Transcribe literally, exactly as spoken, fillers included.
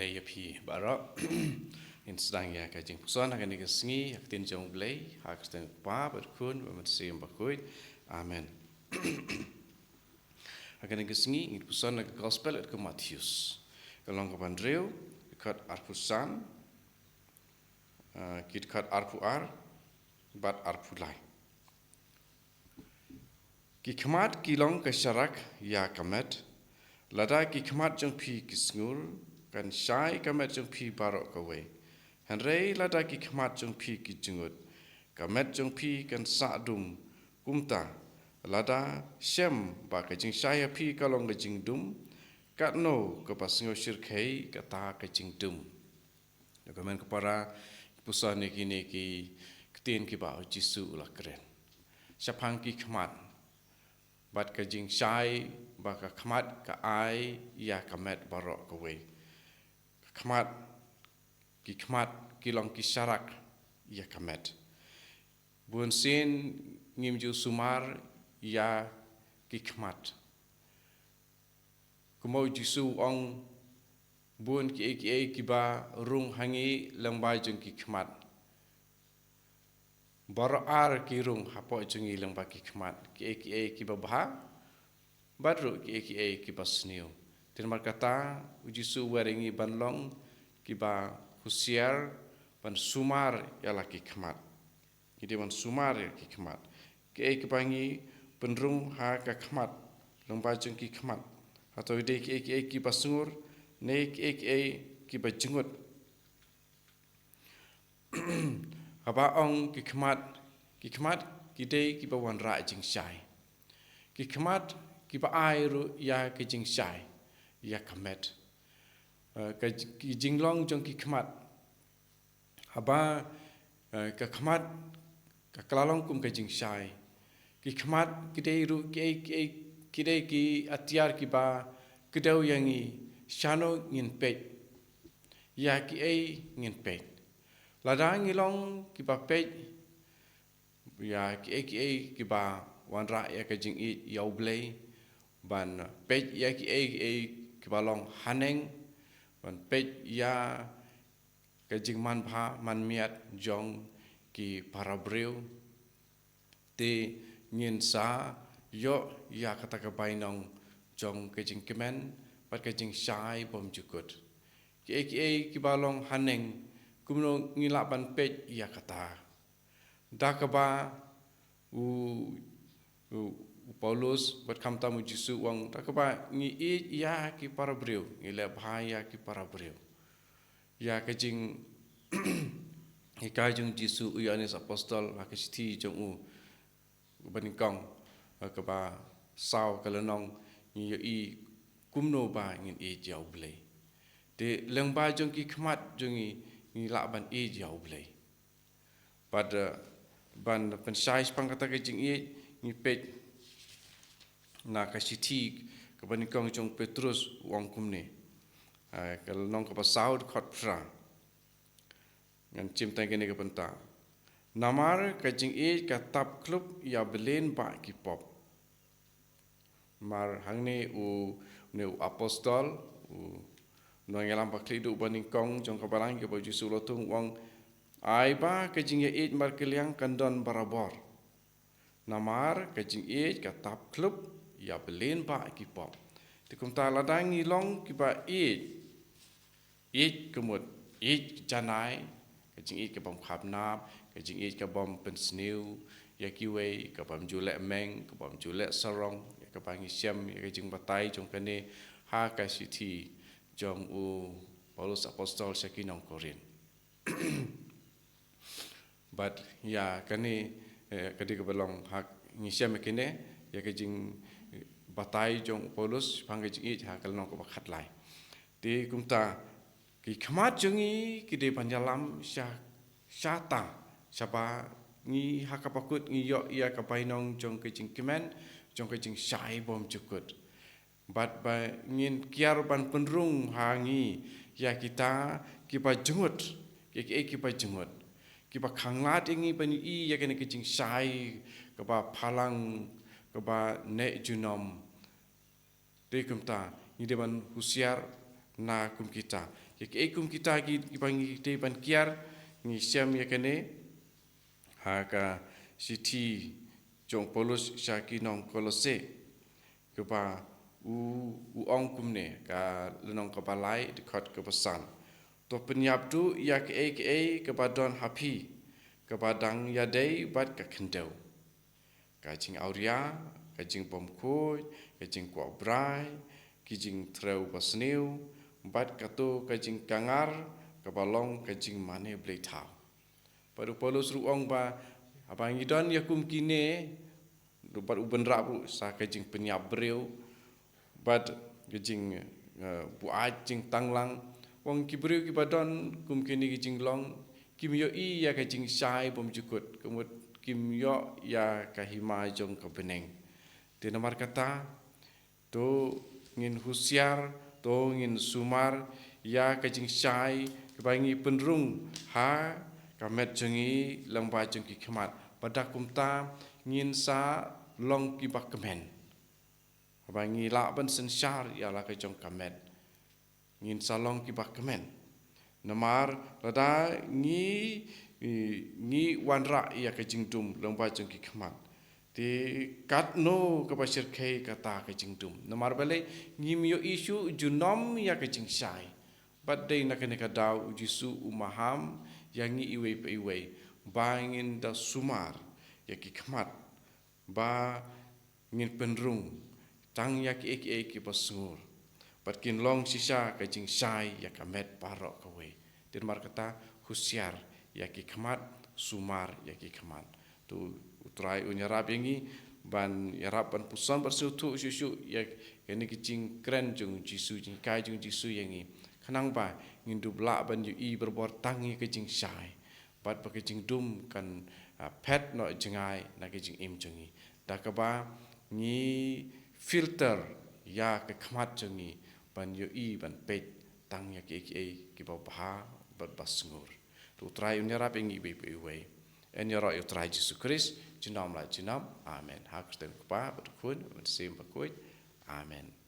Khublei ïa phi baroh. Ngin sdang ïa ka jingpuson ha kane ka sngi ha ka ktien jong U Blei, ha ka kyrteng U Kpa bad U Khun bad U Mynsiem Bakhuid. Amen. Ha kane ka sngi ngin puson na ka Gospel katkum u Mathaios, ka lynnong kaba hynriew, dkhot arphew san, ah, ki dkhot arphew ar bad arphew lai. Ki khmat ki long ka sharak ïa ka met. Lada ki khmat jong phi ki sngur, kan shai ka met jong phi baroh kawei. Hynrei lada ki khmat jong phi ki jngut, ka met jong phi kan sah dum. Kumta, lada shem ba ka jingshai ha phi ka long ka jingdum, katno kaba sngewshyrkhei kata ka jingdum. Ïa ka mut ka para, puson ïa kine ki ktien kiba u Jisu u la kren shaphang ki khmat bad ka jingshai ba ka khmat ka ai ïa ka met baroh kawei. Ka khmat, ki khmat ki long ki sharak ïa ka met. Bun sien ngim ju sumar ïa ki khmat. Kumba u Jisu u ong, bun kiei kiei kiba rung ha ngi lyngba jong ki khmat. Baroh ar ki rung hapoh jong ngi lyngba ki khmat, kiei kiei kiba bha bad ruh kiei kiei kiba sniew. Te namar kata u Jisu u wer ïa ngi ban long kiba husiar, ban sumar ïa la ki khmat. Ngi dei ban sumar ïa ki khmat. Kiei kiba ngi pynrung ha ka khmat, lyngba jong ki khmat, hato dei kiei kiei kiba sngur ne kiei kiei kiba jngut. Haba ong ki khmat, ki khmat ki dei kiba wanrah jingshai. Ki khmat kiba ai ruh ïa ka jingshai, ïa ka met. Eh, ka j-, ki jinglong jong ki khmat. Haba, eh, ka khmat ka la long kum ka jingshai, ki khmat ki dei ruh kiei kiei, ki dei ki atiar kiba kdew ïa ngi shano ngin peit, ïa kiei ngin peit. Lada ngi long kiba peit ïa kiei kiei kiba wanrah ïa ka jingïeit ïa U Blei, ban peit ïa kiei kiei kiba long haneng, ban peit ïa ka jingmanbha manmiat jong ki para briew, te ngin sa ïoh ïa kata ka bainong jong ka jingkmen bad ka jingshai bymjukut. Kiei kiei kiba long haneng, kumno ngi lah ban peit ïa kata? Da kaba u, u, u Paulus bad khamtam u Jisu u ong, da kaba ngi ïeit ïa ki para briew, ngi leh bha ïa ki para briew. Ïa ka jinghikai jong u Jisu, u Ïoannis Apostol ha ka shithi jong u ba nyngkong, ha kaba saw, ka lynnong, ngi ïohi kumno ba ngin ïeit ïa U Blei. Te lyngba jong ki khmat jong ngi, ngi lah ban ïeit ïa U Blei. Bad, eh, ban pynshai shaphang kata ka jingïeit, ngi peit na ka shithi kaba nyngkong jong u Petrus, u ong kumne. Eh, ka lynnong kaba saw, dkhot phra. Ngan shim tang kane ka bynta. Namar ka jingïeit ka tap khlop ïa belen bah ki pop. Namar hangne u, une u apostol, u nongïalam ba khlem duh ba nyngkong jong ka balang kaba u Jisu u la thung, u ong, ai ba ka jingïeit markylliang kan don barabor. Namar ka jingïeit ka tap khlop ïa belen bah ki pop. Te kumta lada ngi long kiba ïeit, ïeit ka mut, ïeit janai, ka jingïeit ka bym khapnap, ka jingïeit ka bym pynsniew ïa kiwei, ka bym ju leh meng, ka bym ju leh sarong, ïa kaba ngi shem ïa ka jingbatai jong kane ha ka shithi jong u Paulus apostol sha ki nong Korinth. Bad ïa kane, eh, ka dei kaba long ha, ngi shem ïa kane, ïa ka jingbatai jong u Paulus shaphang ka jingïeit ha ka lynnong kaba khatlai. Te kumta, ki khmat jong ngi ki dei ban ïalam sha, shata, shaba ngi ha kaba kut ngi ïoh ïa ka bainong jong ka jingkmen, jong ka jingshai bymjukut. Bad ba ngin kiar ban pynrung ha ngi ïa kita kiba jngut, ïa kiei kiba jngut, kiba khanglad ïa ngi ban ïohi ïa kane ka jingshai kaba phalang, kaba neh junom. Te kumta ngi dei ban husiar na kum kita. Ïa kaei kum kita ki, kiba ngi dei ban kiar, ngi shem ïa kane ha ka shithi jong Paulus sha ki nong Kolose, kaba u, u ong kumne, ka lynnong kaba lai, dkhot kaba san: To pynïap duh ïa kaei kaei kaba don ha phi, kaba dang ïadei bad ka khyndew, ka jingawria, ka jingbymkhuid, ka jingkwah brai, ki jingtrew basniew, bad kato ka jingkangar kaba long ka jingmane blei thaw. Bad u Paulus ruh u ong ba haba ngi don ïa kum kine, bad u bynrap ruh sa ka jingpynïap briew, bad ka jing, eh, buaid jingtanglang. U ong ki briew kiba don kum kine ki jinglong, kim ïohi ïa ka jingshai bymjukut, ka mut kim ïoh ïa ka hima jong ka bneng. Te namar kata, to ngin husiar, to ngin sumar ïa ka jingshai kaba ngi pynrung ha ka met jong ngi lyngba jong ki khmat, bad da kumta ngin sa long kiba kmen. Haba ngi lah ban synshar ïa la ka jong ka met, ngin sa long kiba kmen. Namar lada ngi, ngi wanrah ïa ka jingdum lyngba jong ki khmat, te katno kaba shyrkhei kata ka jingdum. Namar balei? Ngim ïohi shuh junom ïa ka jingshai. Bad dei na kane ka daw u Jisu u maham ïa ngi iwei pa iwei ba ngin da sumar ïa ki khmat, ba ngin pynrung tang ïa kiei kiei kiba sngur, bad kin long shisha ka jingshai ïa ka met baroh kawei. Te namar kata, husiar ïa ki khmat, sumar ïa ki khmat. To u Trai un ïarap ïa ngi ban ïarap ban puson bad sngewthuh shuh shuh ïa kine ki jingkren jong u Jisu, jinghikai jong u Jisu ïa ngi, khnang ba ngin dup lah ban ïohi barabor tang ïa ka jingshai, bad ba ka jingdum kan, ah, phet noh jngai na ka jingim jong ngi, da kaba ngi filter ïa ka khmat jong ngi ban ïohi, ban peit tang ïa kiei kiei kiba bha bad ba sngur. To u Trai un ïarap ïa ngi iwei pa iwei. Yn ïaroh ïa u Trai Jisu Khrist junom la junom. Amen. Ha ka kyrteng u Kpa bad u Khun bad u Mynsiem Bakhuid. Amen.